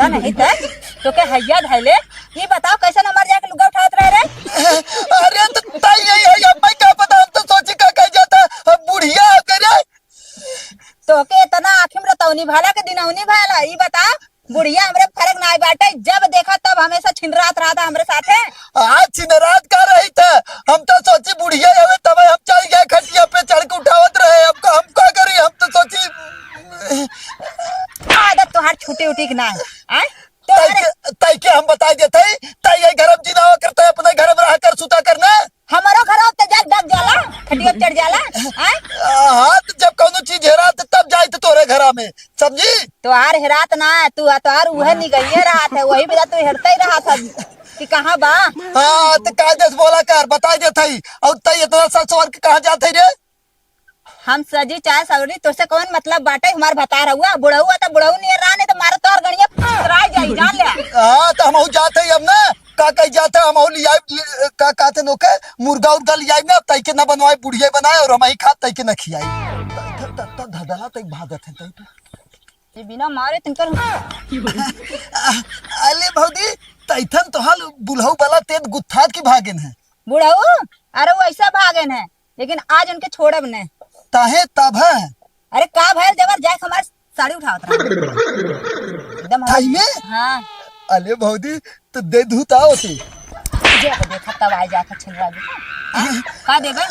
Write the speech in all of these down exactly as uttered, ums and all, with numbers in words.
नहीं त, तोके हैया धैले, ई बताओ कैसे न मर जाके लुगा उठावत रहे रे? अरे तो ताई यही है, अब मैं क्या पता, हम तो सोची का कह जाता, अब बुढ़िया हो गए रे। तोके इतना आँखी में रतौनी भाला के दिनौनी भाला, ई बताओ, बुढ़िया हमरे फर्क ना बाटे, जब देखा तब हमेशा छिनरात रहता हमरे साथे। आज छिनरात का रही था, हम तो सोची बुढ़िया हवे तब हम चढ़ गए खटिया पे चढ़ के उठावत रहे, अब का, हम का करी, हम तो सोची आदत तोहार छूटे उठी के ना है, आय? तोहरे तै के, तै के हम बताई देते, तै ये घर में जिनावा करते, अपने घर में रहा कर, सुता करना। हमारो घर होते जा, डग जाला, खटिया पे चढ़ जाला, आय? हाँ, तो जब कौनो चीज हेरा तो तब जाए तो तोरे घरा में, समझी? तोहार हेरात ना है, तू, तोहार उहे निगहिए रहत है, वही बेरा तू हेरते ही रहत है कि कहाँ बा। हाँ, तो कायदे से बोला कर, बताई देते ही। और तै इतना सच सवर के कहाँ जाते रे? हम सजी चाहे सवरी, तोसे कौन मतलब बाटे? हमार भतार हुआ, बुढ़ऊ हुआ तो बुढ़ऊ नियर रहा, नहीं तो मारो तोर गणिया फुसराई जाई, जान ले। हाँ, तो हमहू जाते ही अब ना, का कही जाते, हमहू लियाई, का कहते नोके, मुर्गा उर्गा लियाई ना, तई के ना बनवाए, बुढ़िया बनाए और हमही खा, तई के ना खियाई। तई के तत्ता धदला तई भागत है, तई के। ये बिना मारे तिनकर अले भौजी, तैथन तोहाल बुढ़ऊ वाला तेज गुत्थात की भागेन है। बुढ़ऊ, अरे वो ऐसा भागेन है, लेकिन आज उनके छोड़ब ने। ताहे तब है। अरे का भयल देवर, जाए हमार साड़ी उठावत रहा। एकदम हम थाई में? हाँ। अले भौजी, तो दे धूता होती। जे को देखा तब आ जाता छिलरा भी। हाँ? का देबे?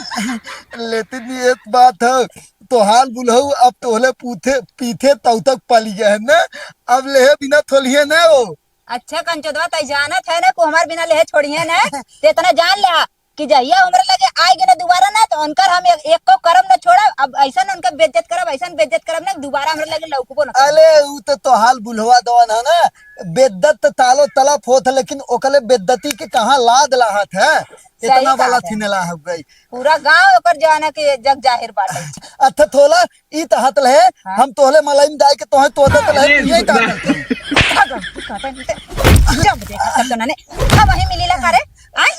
लेकिन एक बात है, तोहाल बुढ़ऊ अब तोहले पूथे, पीथे तब तक पलिया है ना, अब लेहे बिना थोलिए ना हो। अच्छा कंचोदवा, तै जानत है ना, को हमार बिना लेहे छोड़िए ना, ते इतना जान ले कि जहिया हमरे लगे आए गे ना दोबारा ना, तो उनकर हम एक, एक को करम न छोड़ब। अब ऐसा न उनका बेइज्जत करब, ऐसा बेइज्जत करब ना, दोबारा हमरे लगे लौकबो न करब। अले, ऊ तो तोहाल बुढ़वा दवन है ना, बेइज्जत तो तालो तलप होत है, लेकिन ओकले बेइज्जती के कहाँ लाद लाहत है, सही इतना बात वाला है। थिनला हो गई। पूरा गांव ओकर जाना के जग जाहिर बाटे। अच्छा थोला, ई त हाथ लहे, हाँ। हम तोहले मलाई में डाल के तोहे तोदत लहे, अरे तू ये का ना। करते? भागो, तू कहता नहीं तो, जब देखा तब तो ना ने, अब वही मिली ला करे, आय?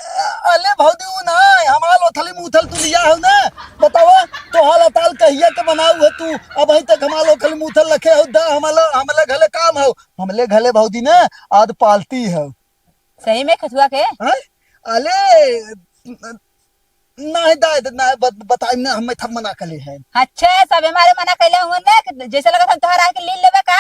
अले भौजी, ऊ ना, हमाल ओथली मूथल तू लिया हो ना, बतावा, तोहाल अताल कहिया के बनाऊ है तू, अबहीं तक हमाल ओथली मूथल रखे हो, दा हमाल, हमले घले काम हो, हमले घले भौजी ना, आज पार्टी हो। सही में खसुआ के? हैं? अले, न-, नहीं दाय, नहीं बत-, बताई ना, हमें थप मना कर ले है। अच्छा, सब हमारे मना कैले हुए ना, कि जैसे लगत हम तोहरा के लील लेबे का?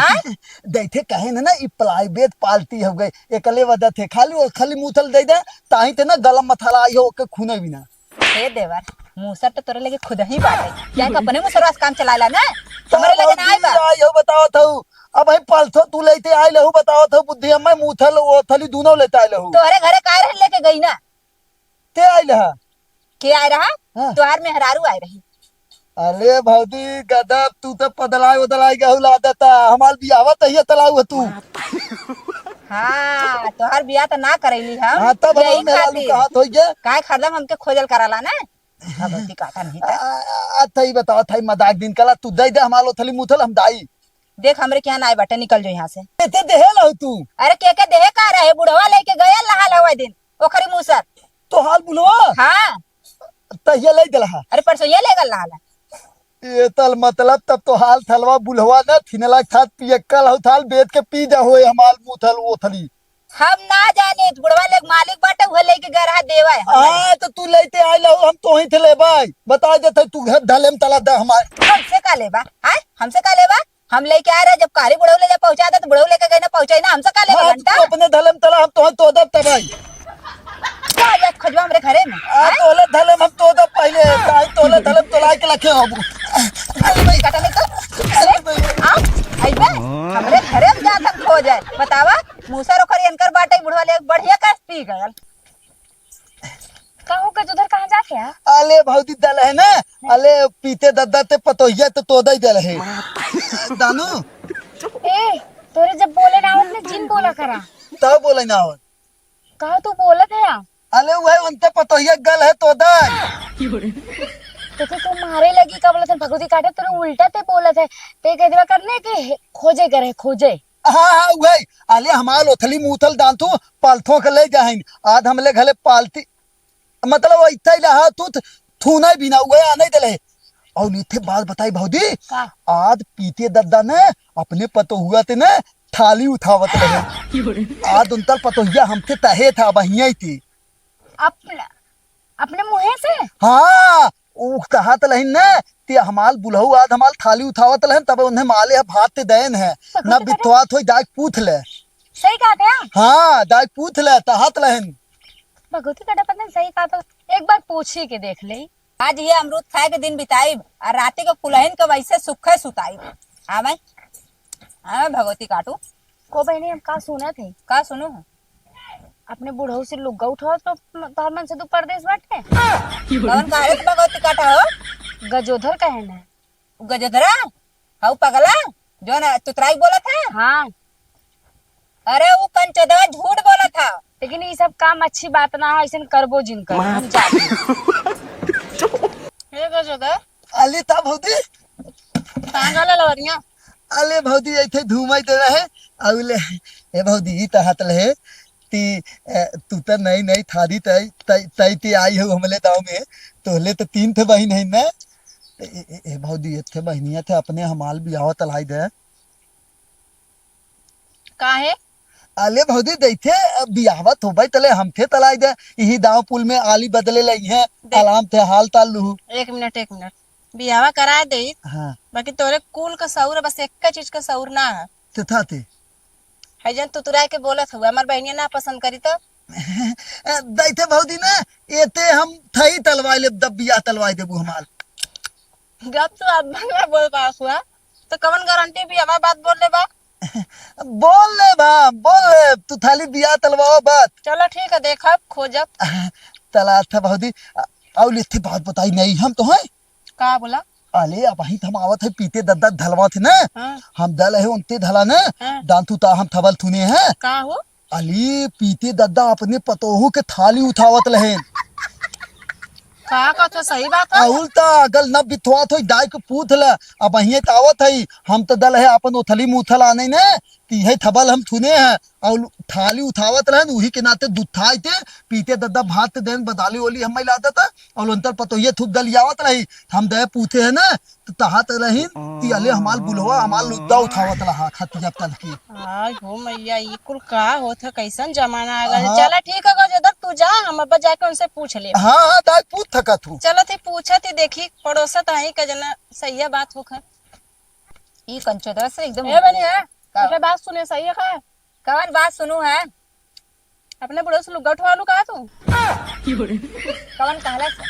हाँ? दैथे कहे ना, ना, ई private party हो गई, एकले वजह थे, खाली वो खाली मूथल दे दे, ताही ते ना गलम मथाला आई हो, ओके खूने बिना। हे देवर, मूसर तो तोरे लगे खुद ही बाटे, क्या कि अपने मूसर वास काम चलाला ना, तो हमरे लगे ना आई बा। आई हो बताओ थऊ, अब भाई पालथो तू लेते आए लहू, बताओ थऊ बुद्धि, हमें मूथल, ओथली दोनों लेते आए लहू। तोहरे घरे काहे रहन लेके गई ना? ते आइल हा? के आए रहा? हाँ। तोहार मेहरारू आए रही। अरे भौजी, गदब, तू तो पदलाए उदलाए गहू लादता। हमार बियाहवा तहिया तलाऊ है तू। हाँ, तोहार बियाह तो ना करैली हम। हाँ, तब हम यही मेहरारू खातिर। कहाँ थोई गे? काहे हरदम हमके खोजल कराला ना? भगवती काका नहीं आ, था। आ, आ, थई बताओ, थई मजाक दिन कला, तू दे दे हमार ओथली मुथल, हम दाई। देख, हमरे के यहाँ ना आए बाटे, निकल जो यहाँ से। एते देहे लहू तू? अरे, के के देहे का रहे, बुढ़वा लेके गयल रहा हवा दिन, ओखरी मूसर। तोहार बुढ़वा? हाँ। तहिया ले देला हा। अरे, परसों ये ले गल रहा। ए तल मतलब तब तोहार थलवा बुढ़वा न थिनला के साथ पियक्कल हऊ थाल बेच के पी जा होए हमार मूथल ओथली। हम ना जाने, बुढ़वा लेके मालिक बाटे, उहे लेके गए रहा देवा है। हाँ, तो तू लेते आए लहू, हम तोही थे लेबाई। बता देते तू घर धलेम तला द हमार। हमसे का लेबा? आय? हमसे का लेबा? हम लेके आए रहे, जब कारी बुढ़ऊ ले जा पहुंचा दे, तो बुढ़ऊ लेके गए ना पहुंचाई ना, हमसे का लेबा हाँ, घंटा? तू अपने धलेम तला, हम तोहे तो दब तबाई। का जात खोजबा हमरे घरे में? आ, आय? तोले धलेम हम तो दब पहले, काहे तोले धलेम तोला के लखे होबू। अरे भाई, काटा नहीं तो। अरे, आओ, अइबे, हमरे घरे में जात हम खोजे। बतावा, मूसर ओखर एनकर बाटे, बुढ़वा ले बढ़िया का पी गयल। का हो गज उधर कहाँ जात है? अले भौजी दल है ना, अले पीते दद्दा ते पतोहिया तो तोदा ही दल है। दानू। ए, तोरे जब बोले ना आवत ने जिन बोला करा। तब बोले ना आवत। का तू बोलत है या? अले वह उनते पतोहिया गल है तोदा। तो तू मारे लगी का बोलत है, भगवती काटे तोरे उल्टा ते बोलत है। ते कह देवा करने के हे-, खोजे करे, खोजे। हाँ, हाँ, वही। अले हमार ओथली मूथल दान तू पालथो के ले जाहिन। आज हमले घले पालती, मतलब, वो इतना ही रहा तू थ-, थूना ही बिना हुआ, आने दे ले। और इथे बात बताई भौजी, का? आज पीते दद्दा ने अपने पतोहुआ ते ने थाली उठावत रहे। आद उनतल पतोहिया हमते तहे था बहिया ती। अपने, अपने मुँहे से? हाँ, उ कहत लहिन न, ती हमाल बुलहु आद हमाल थाली उठावत लहन, तब उन्हें माले ह भात ते देन है। तो न कुछ करे? बिथवात होई, दाई पूछ ले। सही कहत है? हाँ, दाई पूछ ले, तहत लहन। भगवती काटा पता नहीं सही कहत हो, एक बार पूछी के देख ले। आज ये अमरूद खाए के दिन बिताइब, और राती को कुलहिन के वैसे सुखे सुताइब। हाँ भाई, हाँ भगवती काटू। को बहिनी, हम का सुनत है? का सुनू? अपने बुढ़ऊ से लुग्गा उठाओ तो तोहर मन से तू परदेस बाटे। कौन कहा रे भगवती काटा हो? गजोधर कहे ना। गजोधरा? हऊ पगला? जो ना तुतराई बोलत है? हाँ। अरे वो कंचोदवा झूठ बोलत है। लेकिन ये सब काम अच्छी बात ना है, ऐसन करबो जिन कर। हम जाते हैं। हे गजोधर। अली ता भौजी। कहाँ गला लवरिया? अले भौजी, ऐथे धूमाई दे रहे। अउले, ए भौजी, ई त हाथ ले। ती, ए, तू त नई नई थारी तई, तई, तई ती आई हो हमले गाँव में। तोहले त तीन ठे बहिन है ना। ए, ए, ए, भौजी, एक ठे बहिनिया थे अपने हमाल बियाह तलाई दे। काहे? अले भौजी, दैथे बियाहवा तो भाई तले हम थे तलाई दे। यही दाव पुल में आली बदले लई है। देख। आलाम थे हाल ताल लू। एक मिनट, एक मिनट। बियाहवा करा दे। हाँ। बाकी तोरे कुल का सऊर, बस एक चीज का सऊर ना है। ते था ते। है जन तुतुराय के बोलत हुआ, हमार बहनिया ना पसंद करी तो। दैथे भौजी ना, एते हम थई तलवाई लेब, दब बियाह तलवाई देबू हमार। जब तू अब ना बोल पास हुआ, तो कवन गारंटी भी हमार बात बोल ले बा? बोल ले बा, बोल ले, तू थाली बियाह तलवाओ बात। चलो ठीक है, देखब, खोजब। तला था भौजी, अ-, अउल इत्थे बात बताई नहीं हम तो हैं। का बोला? अले, अबहिं त हम आवत है, पीते दद्दा धलवा थे ना। हाँ। हम दल है उनते धला ना। हाँ। दांतू ता हम थबल थुने हैं। का हो? अली, पीते दद्दा अपने पतोहू के थाली उठावत लहेन। का कहत हो? सही बात है। अउल ता अगल न बिथवात होई, दाई के पूछ ल। अबहिं त आवत है, हम त दल है अपन ओथली मुथल आने ने, ती है थबल हम थुने हैं। अउल थाली उठावत रहन, उही के नाते दुथाई ते, पीते दद्दा भात देन, बदाली ओली हम मिला देता, अउल उनतर पतोहिए थुप दलियावत रही। हम दे पूछे है ना, त तहात रहीन, ती अले हमाल बुलवा, हमाल लुद्दा उठावत रहा, खतिया तल के। आय हो मैया, ई कुल का होत है, कैसन जमाना आ गया। हाँ। चला ठीक है, गजोधर, तू जा, हम अब जाके उनसे पूछ ले। हाँ, हाँ, दाई पूछ थका तू। चलो ती पूछा ती देखी, पड़ोसा त है का जना, सही बात होखा। ई कंचोदर से एकदम ए बनी है, का? ओके बात सुने, सही है का? कवन बात सुनू है? अपने बुढ़ऊ से लुग्गा उठवा लू का तू? कवन कहला से?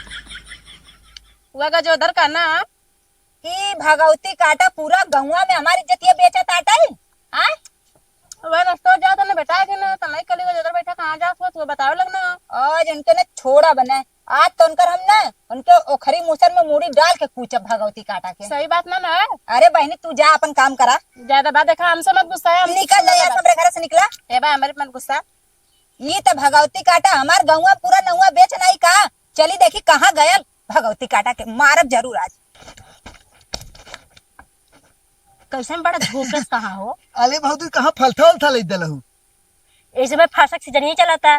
हुआ गजोधर का ना। ई भगवती काटा पूरा गौवा में हमारी इज्जतिया बेचत आटल। आय? वह रस्ता जात ने बेटा के ना, तनाई कली गजोधर बैठा कहाँ जात हो, तू बतावे लगना। आज उनके ना छोड़ा बने। आज तो उनकर हम ना, उनके ओखरी मुसर में मूड़ी डाल के कूचब भगवती काटा के। सही बात ना ना। अरे बहनी, तू जा अपन काम करा। ज्यादा बात देखा, हमसे मत गुस्सा है, हम निकल जा यार, हमरे घर से निकला। ए बा, हमरे मत गुस्सा। ई त भगवती काटा हमार गौवा पूरा नौवा बेच नाई का? चली देखी कहाँ गयल भगवती काटा के, मारब जरूर आज। कैसन बड़ा झोंकस कहाँ हो? अले भौजी, कहाँ फलथा उलथा ले देलहू? इस समय फसक सीजन ही चलता।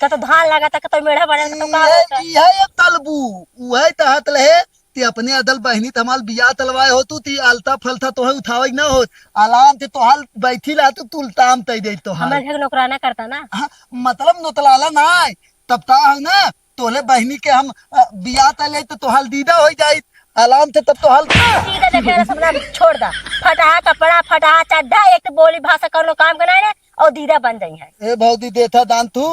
कतो धान लगाता, कतो मेढ़ा बना, कतो का ये, होता। यह ये तलबू, वही तहत लहे, ते अपने अदल बहिनी तमाल बियाह तलवाए हो तू, ती अलता फलता तोहे उठावे ना हो। आराम से तोहाल बैठी ला तू, तुलताम तई दे तोहाल। हमारे घर नौकराना करता ना। हाँ, मतलब नोतलाला ना आए, तब ता हो ना, तोले बहिनी के हम, अ, बियाह तले तो तोहाल दीदा हो जाई। आराम से तब तोहाल सीधा देखे वाला सब ना छोड़ दा। फटाहा कपड़ा, फटाहा चड्ढा, एक तो बोली भाषा कौनो काम के ना है। और दीदा बन जाई है। ए भौजी, देथा दान तू,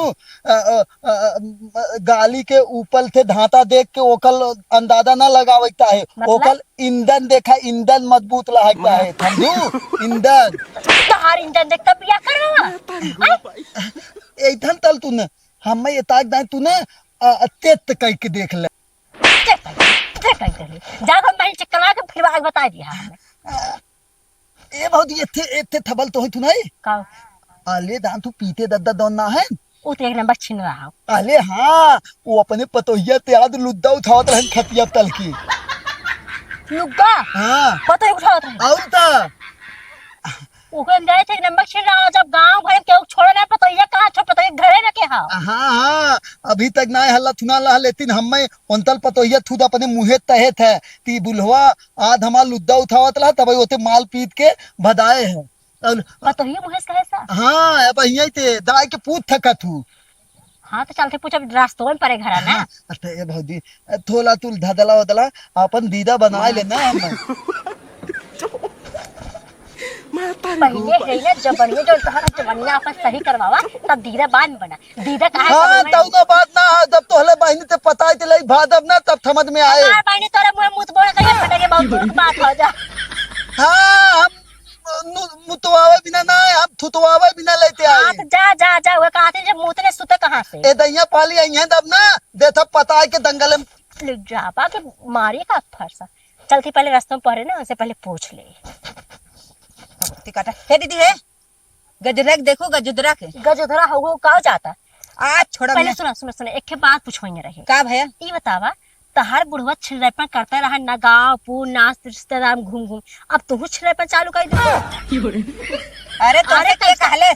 अ, अ, अ, अ, गाली के ऊपर थे धाता देख के ओकल अंदाजा ना लगावे के चाहे। मतलब? ओकल ईंधन देखा, ईंधन मजबूत लहाई के चाहे, समझू? ईंधन। तोहार ईंधन देख तब बिया कर रहा। ऐठन तल तू न, हमें ये ताक दाए तू न, अ, अ, तेत कई के देख ले। तेत कई, तेत कई के ले। जा तो मैं चक्कर लगा के फिर आगे बता दिया हमें। ए भौजी, एथे, एथे थबल तो है तू नहीं? का? अले दान तू पीते दद्दा दौन ना है? वो तो एक नंबर छिन रहा हो। अले हाँ, वो अपने पतोहिया ते आद लुद्दा उठावत रहन खतिया तल की। लुग्गा? हाँ। पतोहिया उठावत रहन? और ता? ओकरे अंदर से एक नंबर छिन रहा हो, जब गाँव भर केहू छोड़े ना पतोहिया कहाँ छोड़, पतोहिया घरे में के हा? हाँ, हाँ, अभी तक ना हल्ला थुना ला, लेकिन हमें उनतल पतोहिया थुद अपने मुँहे तहे थे, ती बुलहवा आद हमार लुद्दा उठावत रहा, तब ओते माल पीट के भदाए है। तौन पतोहिए मुहेस कहे सा? हाँ, अब यही ते दाई के पूत थका थू। हाँ, तो चलते पूछ, अब रास्तों में परे घर है ना। हाँ, अच्छा, ए भौजी, थोला तू धदला वदला, अपन दीदा बनाए ले ना हम। पहिले है ना जबनिया, जो तोहरा जबनिया अपन सही करवावा, तब दीदा बाद में बना। दीदा कहाँ हाँ, करवावे? तौनो बात ना है, जब तोहले बहिनी ते पता है, ते लई भादब ना, तब समझ में आए। हमार बहिनी तोरे मुँह मुत बोल कहिए फटे के बहुत दूर बात हो जा। हाँ, हम नु-, मुतवावे बिना ना आए, हम थुतवावे बिना लेते आए। हाँ, तो जा, जा, जा, वो कहा थे जब मुतने सुते कहाँ से? ए दैया पाली आई हैं तब ना, देथा पता है के दंगल में। ले जाबा के मारी का फरसा। चलती पहले रास्ता में पहरे ना, उनसे पहले पूछ ले। ती काटा। हे दीदी, हे गजरक देखो, गजुदरा के। गजुदरा हो, हो, का जाता? आज छोड़ा पहले मैं। सुना, सुना, सुना, एक ठे बात पूछवइया रहे। का भैया? ई बतावा, तहार बुढ़वा छिलरेपन करता रहा ना, गाँव, पूर, नाच, रिश्तेदार में घूम, घूम। अब तू छिलरेपन चालू कर दे। अरे, तो अरे, के कम से कहले?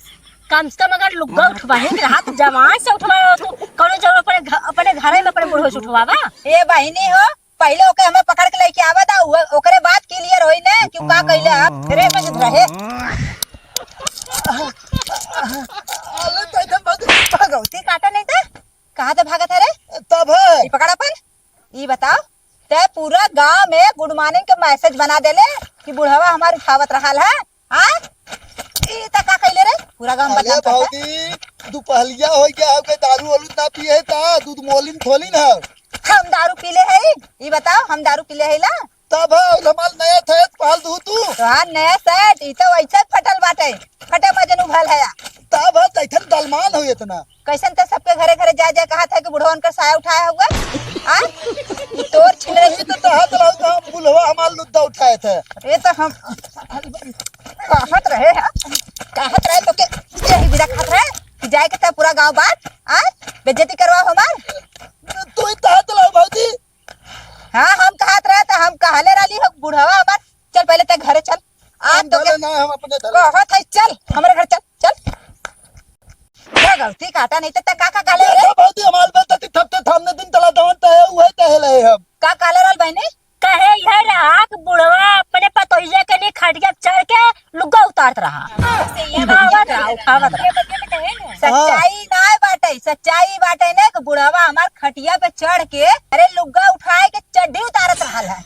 कम से कम अगर लुग्गा उठवाही के रहा, तो जवान से उठवाओ तू। कौनो जरूर अपने घ-, अपने घरे में अपने बुढ़वा से उठवावा। ए बहिनी हो, पहिले ओके हमें पकड़ के लेके आवा दा, उ-, ओकरे बाद clear होई ने कि उ का कइले ह। अरे, बस रहे। अरे, तो एकदम बहुत भगवती काटा नहीं था। कहाँ से भागत है रे? तब है। ई पकड़ अपन। ई बताओ, ते पूरा गांव में good morning के message बना देले कि बुढ़वा हमार उठावत रहल है। हाँ? ई त का कइले रे? पूरा गांव अरे बदनाम करता। भौजी, दुपहलिया हो गया, हो गए, दारू वालू ना पिए ता, दूध मोलिन थोलिन है। हम दारू पीले है? ई बताओ, हम दारू पीले है ला? तब है, और हमार नया shirt पहल दू तू। तोहार नया shirt, ई तो वैसे फटल बाटे, फटे मजनू भल है। तब है, तैथन दलमान हो इतना। कैसन ते सबके घरे घरे जा जा कहत है कि बुढ़वन का साया उठाया हुआ? आ? तोर छिलरे ये तो कहत रहो कि हम बुढ़वा हमार लुद्दा उठाए थे। ये तो हम कहत रहे हैं, कहत रहे तो के यही बिदा कहत रहे कि जाए के तब पूरा गांव बात, आ? बेइज्जती करवा हमार। तू ही कहत रहो भौजी। हाँ, हम कहत रहे तो हम कहले रहली हो बुढ़वा हमार, चल पहले ते घरे चल। आ हम तो घरे के ना, हम अपने घरे। कहत है चल, हमरे घर चल, चल। का गलती काटा नहीं तो ते का का कहले रे? देखो भौजी, हमार बेटा ती थपते थामने दिन तला दवन तहे, उहे तहे लहे हम। का कहले रहल बहिनी? कहे यह रहा कि बुढ़वा अपने पतोहिया के लिए खटिया चढ़ के लुग्गा उतारत रहा। से ये उठावत रहा, उठावत रहा। सच्चाई ना बाटे, सच्चाई बाटे ने कि बुढ़वा हमार खटिया पे चढ़ के, अरे लुग्गा उठाए के चड्ढी उतारत रहल है।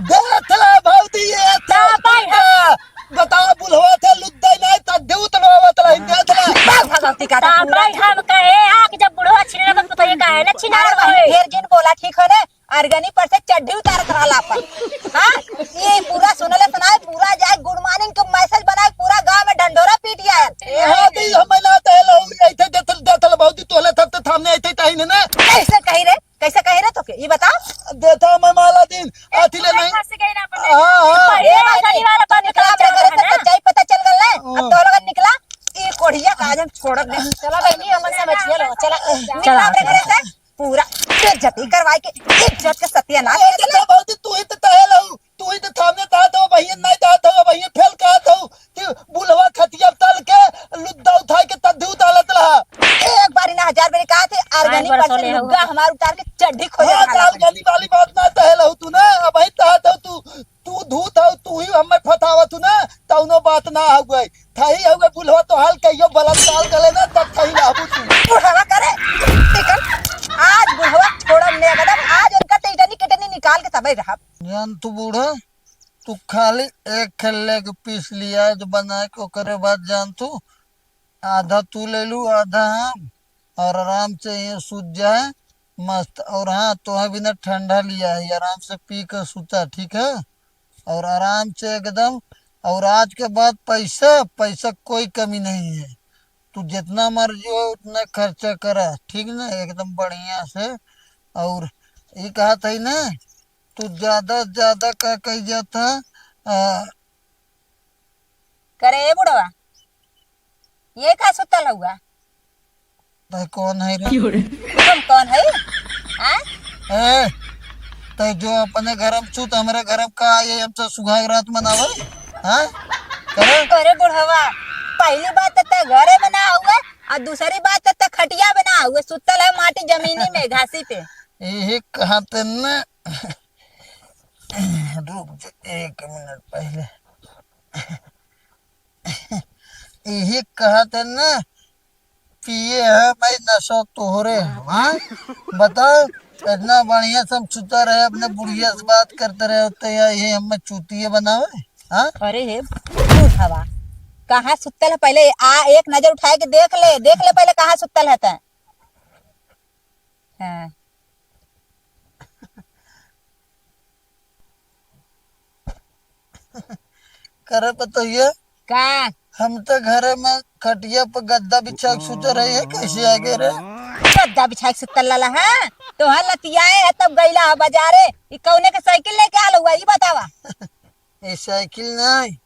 देख ले भौजी, ये का भाई है? बताओ, बुढ़वा थे लुद्दा नहीं, चड्ढी उतरवावत रही, देख ले। बस भगवती का तो पूरा भाई हम कहे आ कि जब बुढ़वा छिनारा बस तो ये काहे ना छिनारा अरे भाई, भाई? ढेर जिन बोला, ठीक है ना? अरगनी पर से चड्ढी उतारत रहला अपन। हाँ? ये पूरा सुनले सुनाए, पूरा जाए good morning के message बनाए, पूरा गांव में ढंढोरा पीट आयल। ए, हाँ, तो ये हमें ना तहल हो, ऐसे देथल, देथल भौजी, तोहले थप तो थामने ऐसे तही ने ना। कैसे कही रे? कैसे कही रे तोके? ये बताओ। देथा मैं माला दिन, आथी ले नहीं। फंस गई ना अपन। हाँ, हाँ। पहले ए, वाला शनिवार अपन निकला, अपने घर से ना। सच्चाई पता चल गल ना। अब तो लोगन निकला, ई कोढ़िया का आज हम छोड़ब नहीं। चला बहनी, हमन समझिए लो, चला। निकला अपने घर से। पूरा बेइज्जती करवाए के, इज्जत के सत्यानाश कर देले। भौजी, तू ही तो तहे लहू, तू ही तो थामने चाहत हो, बहियन नहीं चाहत हो, बहियन फेल कहत हो कि बुलवा खटिया तल के लुद्दा उठाए के तद्दी उतारत रहा। एक बारी ना हजार बारी कहा थे, अरगनी पर से लुग्गा हमार उतार के चड्ढी खोजे हाँ, रहा। अरगनी वाली बात ना तहे लहू तू ना, अब ही चाहत हो तू, तू धूत हो, तू ही हमें फतावत हो ना, तौनो बात ना हो गई। थाई हउए बुढ़वा तो हाल कहियो बलात्कार करे ना, तब थाई रहबू तू। बुढ़वा करे, टिकन, आज बुढ़वा छोड़ब ने एकदम, आज उनका टेटनी केटनी निकाल के तबे रहब। जान तू बूढ़ा, तू खाली एक leg piece लिया जो बना के, ओकरे बाद जान तू आधा तू ले लू, आधा हम, और आराम से ये सूत जाए मस्त। और हाँ, तोहे बिना ठंडा लिया है, आराम से पी कर सूता, ठीक है? और आराम से एकदम। और आज के बाद पैसा, पैसा कोई कमी नहीं है, तू जितना मर्जी हो उतना खर्चा करा, ठीक ना? एकदम बढ़िया से। और ये कहा था ना, तू ज्यादा से ज्यादा का कही जाता, आ, करे ए बुढ़वा, ये का सुतल हुआ? तै कौन है रे? क्यों रे? तुम कौन है? हाँ? ए, तै जो अपने घर में सुत, हमरे घर में का आए, हमसे सुहाग रात मनावे? हाँ? करे? अरे बुढ़वा, पहली बात तो तै घरे में ना हुए, और दूसरी बात तो तै खटिया में ना हुए, सुतल है माटी जमीनी में, घासी पे। यही कहा ते न, रुक जा, एक मिनट पहले। यही कहत है ना, पिए है भाई, नशा तोहरे है, हाँ? बताओ, इतना बढ़िया सब सुता रहे, अपने बुढ़िया से बात करते रहे, तो या ये हमें चूतिए बनावे, हाँ? अरे हे बुढ़वा, कहाँ सुतल है? पहले आ, एक नजर उठाए के देख ले, देख ले पहले कहाँ सुतल है तै। हाँ। करे पतोहिया, का? हम तो घरे में खटिया पर गद्दा बिछा के सुते रही है, कैसे आ गए रे? गद्दा बिछा के सुतल लाला है, तोहर लतियाए है तब गईला है बाजारे। ई कौने के साइकिल लेके आल हुआ, ई बतावा। ये साइकिल नहीं,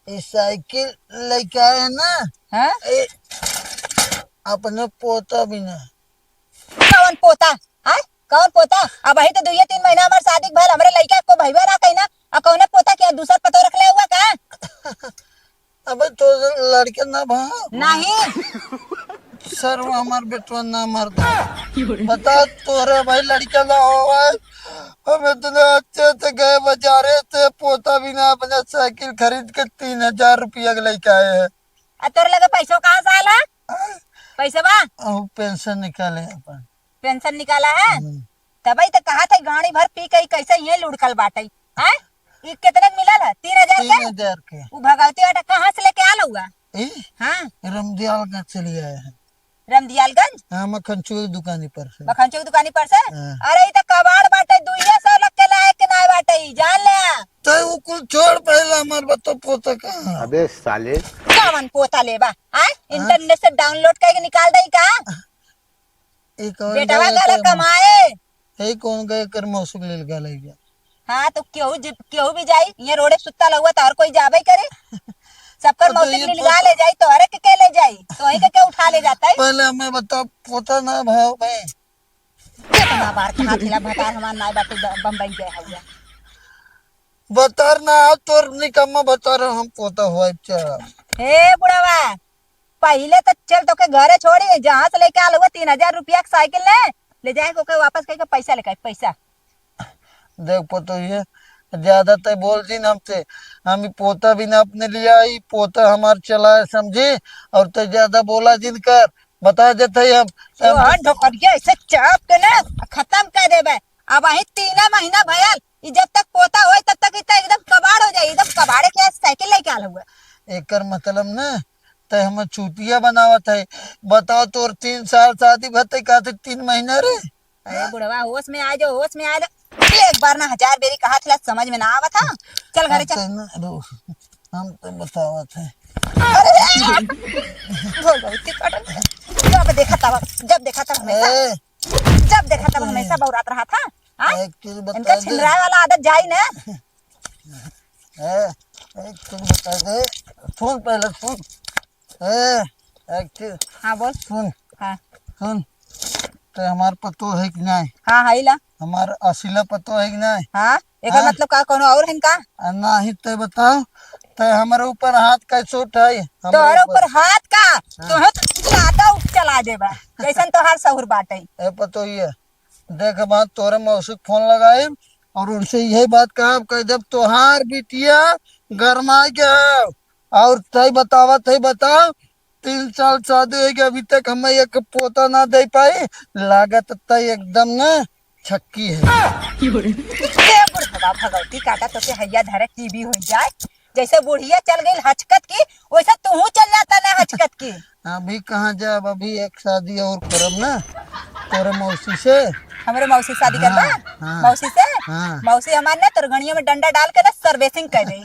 ये साइकिल लेके आए हैं ना। हाँ? ए, अपने पोता बिना। कौन पोता? हाँ? कौन पोता? अब वही तो दुइये तीन महीना हमार शादी के भल, हमरे लइका को भइबे ना कहीं ना। अब कौने पोता के दूसर पतो रख ले हुआ का? अबे तो लड़के ना भा। नहीं। सर, वो हमार बेटवा ना मर दे। बता, तोरे भाई लड़का ना होवे। हम इतने अच्छे से गए बाजारे से पोता बिना अपने साइकिल खरीद के तीन हजार रुपया के लेके आए हैं। आ तोरे लगे पैसो कहाँ से आला? पैसा बा? अब पेंशन निकाले अपन। पेंशन निकाला है? हम्म। तबई तो कहा था गाड़ी भर पी के कैसे ये लुढ़कल बाटे। हाँ? ई कितने के मिलल है? तीन हजार के? तीन हजार के। उ भगवती बेटा कहाँ से लेके आल हुआ? ई? हाँ। रमदियालगंज से ले आए हैं। रमदियालगंज? हाँ, मक्खन चोर दुकानी पर से। मक्खन चोर दुकानी पर से? हाँ। अरे, ई तो कबाड़ बाटे, दुइये सौ लग के लायक के नाय बाटे, ई जान ले। तो वो कुल छोड़, पहले हमार बता पोता कहाँ? अबे साले। कौन पोता लेबा? आय? हाँ? इंटरनेट से डाउनलोड करके निकाल दई का? ई कौन बेटवा गए गला कर कमाए। हे कौन गए कर मौसुक लेल गले गया। हाँ, तो केहू जि-, केहू भी जाई, ये रोडे सुत्ता लहुआ तो और कोई जाबे करे। सबकर तो मौसुक ये लील पोता गा ले जाई, तो हरे के, के ले जाई, तो वहीं के, के उठा ले जाता है। पहले हमें बताओ, पोता ना भाव भाई। कितना बार कहा थिला भतार हमार नाय बाटे ब-, बम्बई गए हुआ। भतार ना, तोर निकम्मा भतार हम पोता हुआ, अच्छा। हे बुढ़वा, पहिले तो चल तोके घरे छोड़ी, जहाँ से लेके आल हुआ तीन हजार रुपया के साइकिल ने, ले जाए के ओके वापस कह के पैसा लेके आई, पैसा। देख पतोहिए, ज्यादा तय बोल जिन हमसे, हम ई पोता भी ना अपने लिया, ई पोता हमार चलाए समझी, और तय ज्यादा बोला जिन कर, बता देते ही हम। तोहर ढोकरिया ऐसे चाप के ना खत्म कर देबे। अब वही तीन महीना भयल, ई जब तक पोता होई तब तक ई तो एकदम कबाड़ हो जाई, एकदम कबाड़े के साइकिल लेके आल हुआ। एकर मतलब ना, तय हमें चूतिया बनावत है। बताओ, तोर तीन साल शादी भर तय कहते तीन महीना रे। अरे बुढ़वा, होश में आ जाओ, होश में आ जाओ। एक बार ना हजार बेरी कहा थिला, समझ में ना आवत है। चल घरे हम चल। तो ना, रो, हम तो बतावत है। अरे, भगवती कटन। जब देखा तब, जब देखा तब हमेशा, ए। जब देखा तब हमेशा बौरात रहा था। हाँ? एक चीज इनका बता दे। छिनराए वाला आदत जाई ना। ए, एक चीज बता दे। सुन पहले, सुन। ए, एक चीज। हाँ, बोल। सुन। हाँ। सुन। ते हमार पतो है कि नहीं? हाँ, है ला। हमार असीला पतो है कि नहीं? हाँ, एकर हाँ? मतलब का, कोनो और है का? आ, नहीं, ते बताओ, ते हमारे ऊपर हाथ कैसे उठाई? हमारे तोहरे ऊपर। ऊपर हाथ का? हाँ। तोहे तो लाता उठ चला देबा, जैसन तोहार सहूर बाटे। ए पतोहिए, देख बात, तोरे मौसी के फोन लगाई और उनसे यही बात कहा, कह देब तोहार बिटिया गरमाई के है। और तय बतावा, तय बताओ, तीन साल शादी हो गया, अभी तक हमें एक पोता ना दे पाई। लागत तय एकदम ना छक्की है। ए बुढ़वा भगवती काटा, तोके हैया धरे टीवी हो जाए। जैसे बुढ़िया चल गई हचकत की, वैसे तूहू चल जाता ना हचकत की। अभी कहाँ जाब, अभी एक शादी और करब ना तोरे मौसी से। हमरे मौसी से शादी करबा? हाँ, हाँ, मौसी से? हाँ। मौसी हमार ना तोर गणिया में डंडा डाल के ना सर्विसिंग कर दे।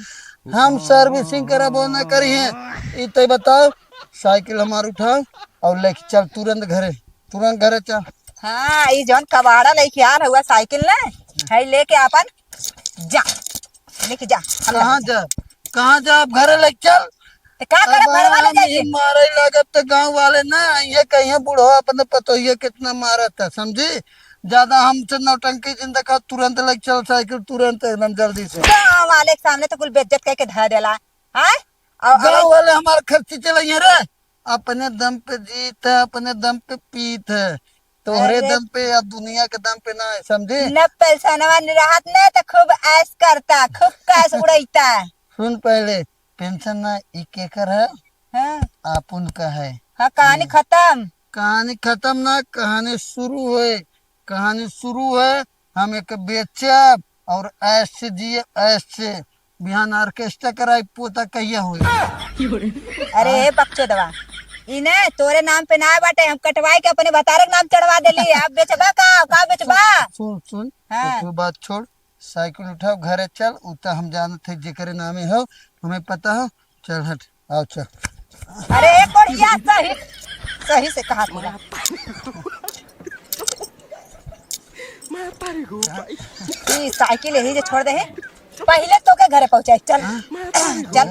हम सर्विसिंग करबो ना करी है। ई तय बताओ, साइकिल हमार उठाओ और लेके चल तुरंत घरे, तुरंत घरे चल। हाँ, ई जौन कबाड़ा लेके आल हुआ साइकिल ना, है लेके अपन जा, लेके जा, हम कहाँ लेके जा। जा? कहाँ जा? अब घरे लेके चल। तो का करब, अब घरवा ले हम जाइए। ही मारे लागब तो गाँव वाले ना, ये कहिए बूढ़ो अपने पतोहिए कितना मारत है, समझी? ज्यादा हमसे नौटंकी जिन देखा, तुरंत लेके चल साइकिल, तुरंत एकदम जल्दी से। गाँव वाले के सामने तो कुल बेइज्जत करके धर देला, हाँ? और, गाँव और वाले हमार खर्ची चलाइए रे, अपने दम पे जीत है, अपने दम पे पीत है, तोहरे अरे। दम पे या दुनिया के दम पे ना है, समझे? न पैसा न रहत न तो खूब ऐश करता, खूब कैश उड़ैता। सुन पहले, पेंशन ना, ई केकर है? हाँ। आपन का है। हाँ, कहानी खतम। कहानी खतम ना, कहानी शुरू होए। कहानी शुरू है, हम एक बेचब और ऐश से जिए, ऐश से। बिहान ऑर्केस्ट्रा कराई, पोता कहिया होई? अरे हे बकचोदवा, इने तोरे नाम पे ना बाटे, हम कटवाई के अपने भतारे के नाम चढ़वा देली। अब बेचबा का, का बेचबा? सुन, सुन, हाँ। तू बात छोड़, साइकिल उठाओ, घरे चल। उ त हम जानत है जेकरे नामे हो, हमें पता हो। चल हट, आओ चल। अरे ए कोढ़िया, सही, सही से कहा तूने। ई साइकिल यही जे छोड़ दे है, पहिले तोके घरे पहुँचाई। चल, चल।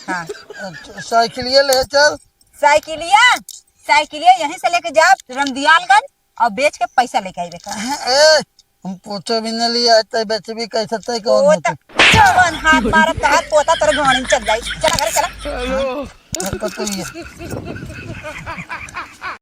हाँ। साइकिलिया ले चल। साइकिलिया, साइकिलिया यहीं से लेके जा रमदियालगंज और बेच के पैसा लेके आई बेटा। ए, हम पोछो भी न लिया, तै बेचबी कैसे, तै कौन ओ होती? त जवन हाथ मारत तहार पोता तोरे घोड़ी में चल जाई। चला घरे चला। घर पर तो ये।